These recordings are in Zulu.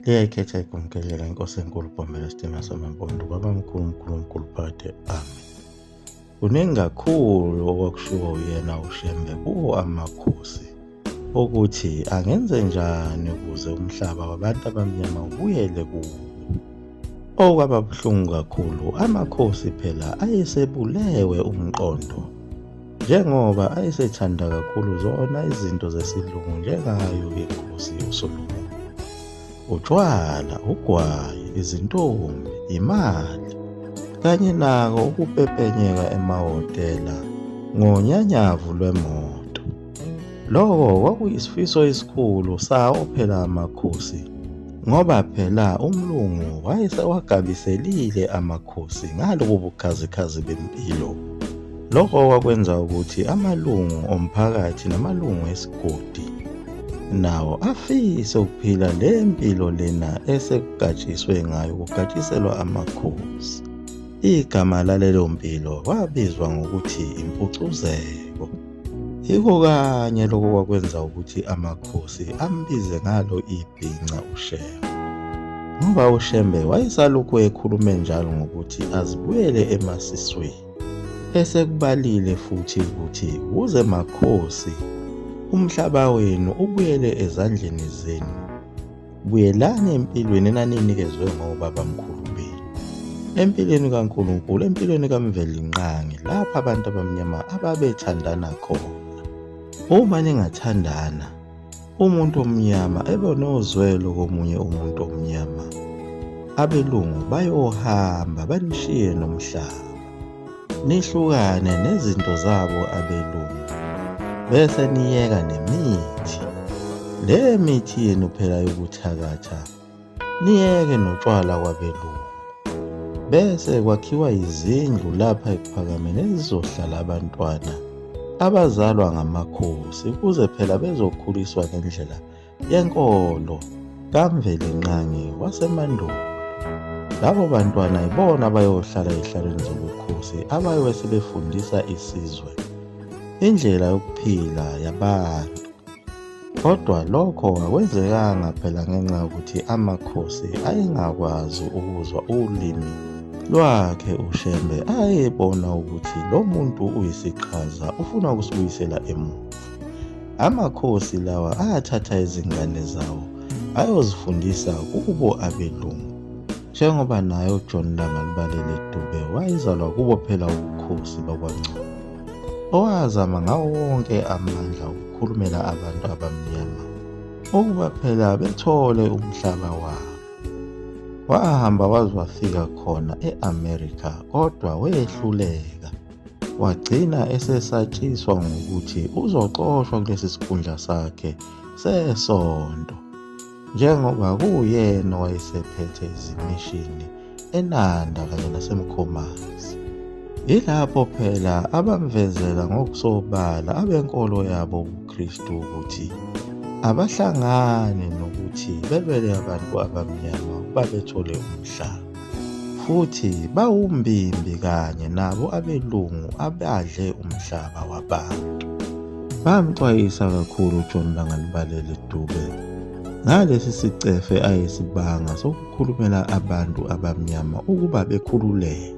Liyayikhetha igumgelela inkosi enkulu Bhombela isitima samampondo babamkhulu mkhulu mkhulu phakade amen. Kuningi kakhulu okwakushiwo uyena uShembe kuwo amakhosi ukuthi angenze njani ukuze umhlaba wabantu abamnyama ubuyele kuwo. Okwaba buhlungu kakhulu amakhosi phela ayesebulewe umqondo njengoba ayesethanda kakhulu zona izinto zesilungu njengayo inkosi uSolomon. Utshwala, ugwayi, izintombi, imali kanye nako ukupepenyeka emahhotela ngonyanyavu lwemoto. Lokho kwakuyisifiso esikhulu sawo phela amakhosi ngoba phela umlungu wayesewagabiselile amakhosi ngalobu bukhazikhazi bempilo. Lokho kwakwenza ukuthi amalungu omphakathi namalungu esigodi nawo afise ukuphila le mpilo lena esekugatshiswe ngayo kugatshiselwa amakhosi. Igama lalelo mpilo kwabizwa ngokuthi impucuzeko. Yiko kanye lokho kwakwenza ukuthi amakhosi ambize ngalo ibhinca uShembe. Ngoba uShembe wayesalokhu ekhulume njalo ngokuthi azibuyele emasisweni. Esekubalile futhi ukuthi kuze makhosi umhlaba wenu ubuyele ezandleni zenu. Buyelani empilweni enaninikezwe ngobabamkhulu benu. Empilweni kaNkulunkulu, empilweni kaMvelinqangi, lapho abantu abamnyama ababethandana khona. Uma ningathandana, umuntu omnyama ebe nozwelo komunye umuntu omnyama, abelungu bayohamba banishiye nomhlaba. Nihlukane nezinto zabo abelungu bese niyeka nemithi. Le mithi yenu phela yokuthakatha niyeke notshwala kwabelungu. Bese kwakhiwa izindlu lapha ekuphakameni ezizohlala abantwana abazalwa ngamakhosi ukuze phela bezokhuliswa ngendlela yenkolo kaMvelinqangi wasemandulo. Labo bantwana yibona abayohlala ezihlalweni zobukhosi abayobe sebefundisa isizwe indlela yokuphila yabantu. Kodwa lokho akwenzekanga phela ngenxa yokuthi amakhosi ayengakwazi ukuzwa ulimi lwakhe uShembe ayebona ukuthi lo muntu uyisiqhaza ufuna ukusibuyisela emuva. Amakhosi lawa athatha izingane zawo ayozifundisa kubo abelungu. Njengoba naye uJohn Langalibalele Dube wayezalwa kubo phela ubukhosi bakwaNgcobo. Owazama ngawo wonke amandla ukukhulumela abantu abamnyama ukuba phela bethole umhlaba wabo. Wahamba waze wafika khona e-America kodwa wehluleka. Wagcina esesatshiswa ngokuthi uzoxoshwa kulesi sikhundla sakhe sesonto njengoba kuwuyena owayesephethe izimishini eNanda kanye naseMkhomazi. Yilapho phela abamvezela ngokusobala abenkolo yabo ubuKristu ukuthi abahlangani nokuthi belwele abantu abamnyama ukuba bethole umhlaba. Futhi bawumbimbi kanye nabo abelungu abadle umhlaba wabantu. Bamxwayisa kakhulu uJohn Langalibalele Dube ngalesi sicefe ayesibanga sokukhulumela abantu abamnyama ukuba bekhululeke.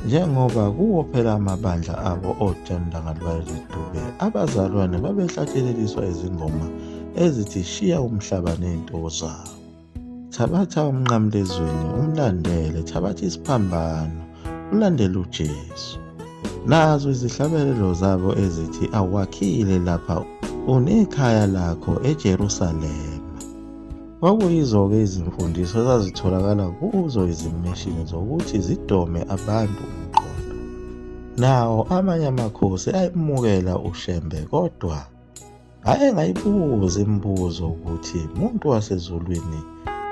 Njengoba kuwo phela amabandla abo oJohn Langalibalele Dube, abazalwane babehlatshelelisa izingoma ezithi shiya umhlaba nezinto zawo. Thabatha umnqamlezweni umlandele, thabatha isiphambano ulandele uJesu. Nazo izihlabelelo zabo ezithi awakhile lapha unekhaya lakho eJerusalema. Kwakuyizo-ke izimfundiso ezazitholakala kuzo izimishini zokuthi zidome abantu umqondo. Nawo amanye amakhosi ayemukela uShembe kodwa Ayengayibuzi imibuzo ukuthi muntu wasezulwini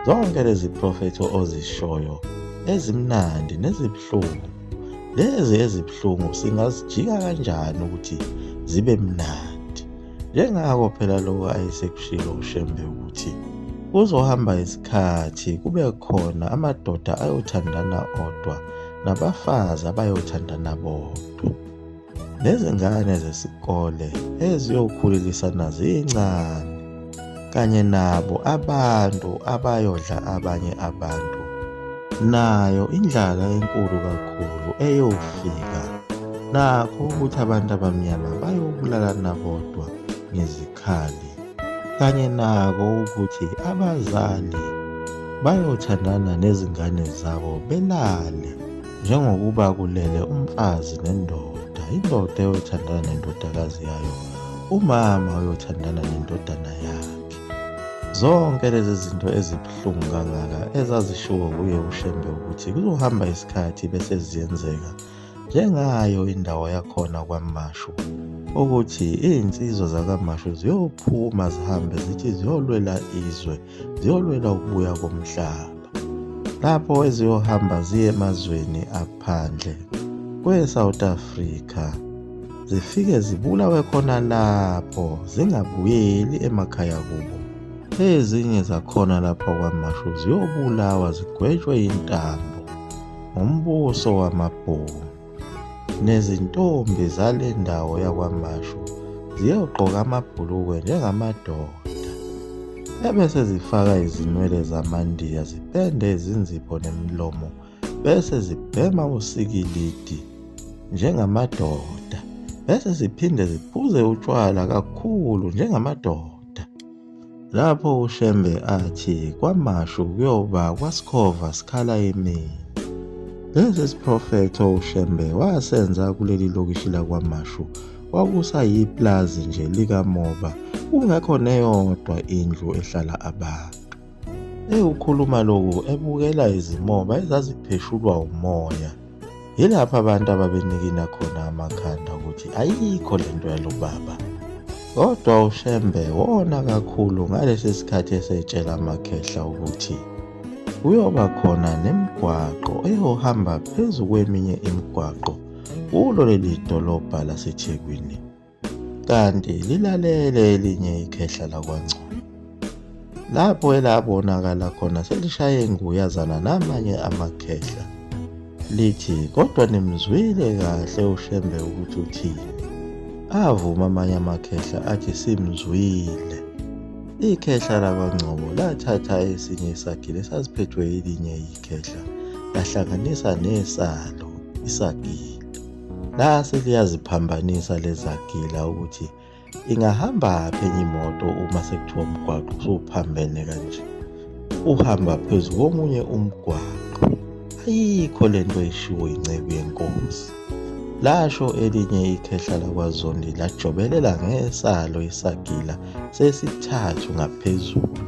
zonke lezi profetho ozishoyo ezimnandi nezibuhlungu lezi ezibuhlungu singazijika kanjani ukuthi zibe mnandi njengako phela lokho ayesekushilo uShembe ukuthi kuzohamba isikhathi kube khona amadoda ayothandana odwa nabafazi abayothandana bodwa. Nezingane zesikole eziyokhulelisana zincane. kanye nabo abantu abayodla abanye abantu, nayo indlala enkulu kakhulu eyofika, nakho ukuthi abantu abamnyama bayobulalana bodwa ngezikhali, kanye nako ukuthi abazali bayothandana nezingane zabo belale njengokuba kulele umfazi nendoda, indoda eyothandana nendodakazi yayo, umama oyothandana nendodana yakhe. Zonke lezi zinto ezibuhlungu kangaka ezazishiwo kuye uShembe ukuthi kuzohamba isikhathi bese ziyenzeka njengayo indawo yakhona kwaMashu ukuthi izinsizwa zakaMashu ziyophuma zihambe zithi ziyolwela izwe, ziyolwela ukubuya komhlaba. Lapho eziyohamba ziye emazweni aphandle kwe-South Africa zifike zibulawe khona lapho zingabuyeli emakhaya kubo. Ezinye zakhona lapha kwaMashu ziyobulawa zigwetshwe intambo ngumbuso wamaBhunu. Nezintombi zale ndawo yakwaMashu ziyogqoka amabhulukwe njengamadoda, ebese zifaka izinwele zamaNdiya zipende izinzipho nemilomo bese zibhema usikilidi njengamadoda bese ziphinde ziphuze utshwala kakhulu njengamadoda. Lapho uShembe athi kwaMashu kuyoba kwaSikhova sikhala emini. Lesi siprofetho uShembe wasenza kuleli lokishi lakwaMashu kwakusayiplazi nje likamoba kungekho neyodwa indlu ehlala abantu. Ewukhuluma lokhu ebukela izimoba ezazipheshulwa umoya. Yilapho abantu ababenikina khona amakhanda ukuthi ayikho lento yalo baba. Kodwa uShembe wona kakhulu ngalesi sikhathi esetshela amakhehla ukuthi kuyoba khona nemigwaqo eyohamba phezu kweminye imigwaqo kulo leli dolobha laseThekwini. Kanti lilalele elinye ikhehla lakwaNgcobo. Lapho elabonakala khona selishaye inguyazana namanye amakhehla. Lithi kodwa nimzwile kahle uShembe ukuthi uthini. Avuma amanye amakhehla athi simzwile. Ikhehla lakwaNgcobo lathatha esinye isagila esasiphethwe elinye ikhehla lahlanganisa nesalo isagila. Lase liyaziphambanisa lezagila ukuthi ingahambaphi enye imoto uma sekuthiwa umgwaqo usuphambene kanje. Uhamba phezu komunye umgwaqo. Ayikho lento eshiwo inceku yenkosi. Lasho elinye ikhehla lakwaZondi lajobelela ngesalo isagila sesithathu ngaphezulu.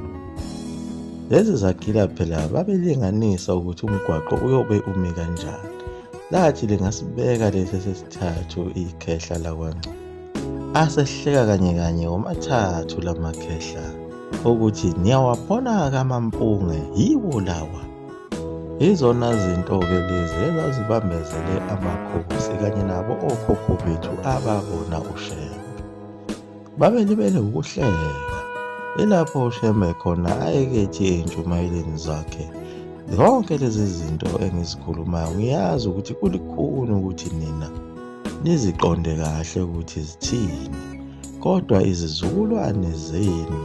Lezi zagila phela babelinganisa ukuthi umgwaqo uyobe umi kanjani. Lathi lingasibeka lesi sesithathu ikhehla lakwaNgcobo. Asehleka kanye kanye womathathu lamakhehla ukuthi niyawabona-ke amampunge yiwo lawa. Yizona zinto-ke lezi ezazibambezele amakhosi kanye nabo okhokho bethu ababona uShembe. Babelibele ukuhleka. Ilapho uShembe khona ayekethi ey'ntshumayelweni zakhe, zonke lezi zinto engizikhulumayo ngiyazi ukuthi kulikhuni ukuthi nina niziqonde kahle ukuthi zithini, kodwa izizukulwane zenu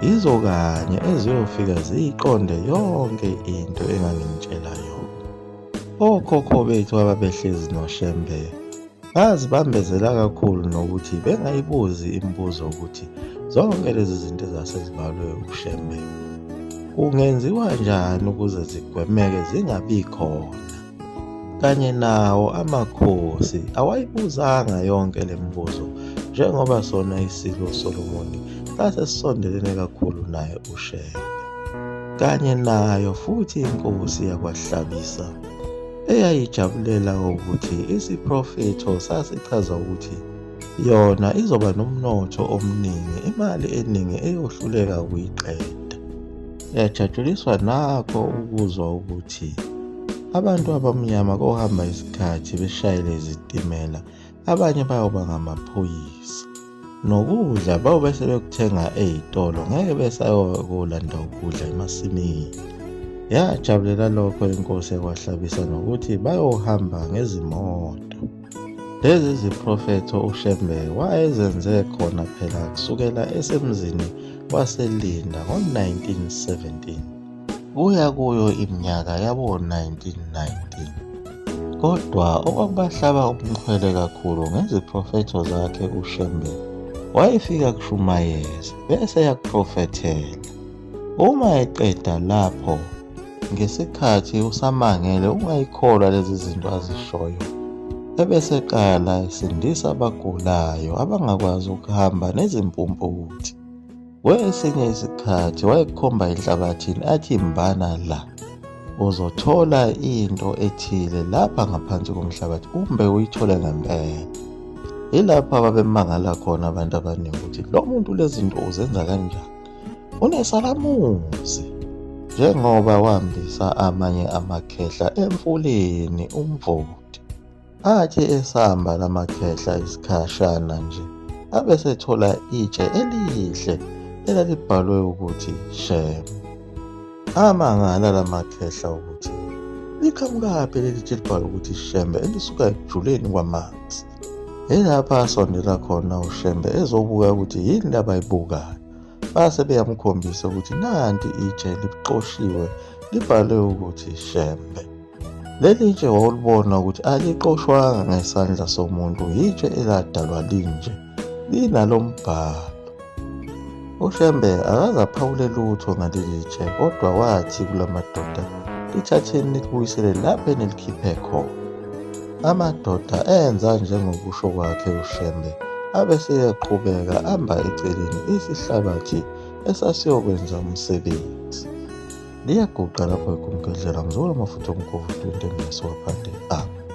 yizo kanye eziyofika ziyiqonde yonke into enganginitshela yona. Okhokho bethu ababehlezi noShembe Bazibambezela kakhulu nokuthi bengayibuzi imibuzo ukuthi zonke lezi zinto ezasezibalwe uShembe kungenziwa njani ukuze zigwemeke zingabi khona. Kanye nawo amakhosi awayibuzanga yonke le mibuzo njengoba sona iSilo Solomoni sase sisondelene kakhulu naye uShembe. Kanye nayo futhi inkosi yakwaHlabisa eyayijabulela ukuthi isiprofetho sasichaza ukuthi yona izoba nomnotho omningi, imali eningi eyohluleka ukuyiqeda. Yajatshuliswa nakho ukuzwa ukuthi abantu abamnyama kohamba isikhathi beshayele izitimela abanye bayoba ngamaphoyisa. Nokudla bayobe sebekuthenga ey'tolo ngeke besayokolanda ukudla emasimini. Yajabulela lokho inkosi yakwaHlabisa nokuthi bayohamba ngezimoto. Lezi ziprofetho uShembe wayezenze khona phela kusukela esemzini waseLinda ngo-1917 kuya kuyo iminyaka yabo-1919. Kodwa okwakubahlaba umxhwele kakhulu ngeziprofetho zakhe uShembe wayefika kushumayeze bese yakuprofethela. Uma eqeda lapho ngesikhathi usamangele ungayikholwa lezi zinto azishoyo ebeseqala esindisa abagulayo abangakwazi ukuhamba nezimpumputhe. Kwesinye isikhathi wayekhomba enhlabathini athi mbana la uzothola into ethile lapha ngaphansi komhlabathi umbe uyithole ngempela. Yilapho ababemangala khona abantu abaningi ukuthi lo muntu lezi zinto uzenza kanjani. Unesalamuzi njengoba wambisa amanye amakhehla emfuleni uMvoti. Athi esahamba lamakhehla isikhashana nje abesethola itshe elihle elalibhalwe ukuthi Shem. Amangala lamakhehla ukuthi liqhamukaphi leli tshe elibhalwe ukuthi Shembe elisuka ekujuleni kwamanzi. Yilapho asondela khona uShembe ezobuka ukuthi yini abayibukayo. Base beyamkhombisa ukuthi nanti itshe liqoshiwe libhalwe ukuthi Shembe. Leli tshe wawulibona ukuthi aliqoshwanga ngesandla somuntu, yitshe eladalwa linje linalo mbhalo. UShembe akaze aphawule lutho ngaleli tshe kodwa wathi kula madoda lithatheni nilibuyisele lapho enilikhiphe khona. Amadoda enza njengokusho kwakhe uShembe abeseyaqhubeka amba eceleni isihlabathi esasiyokwenza umsebenzi. Liyaguqa lapho igumgedlela mzukulu amafutha omkhovu 20 mnesi waphande up.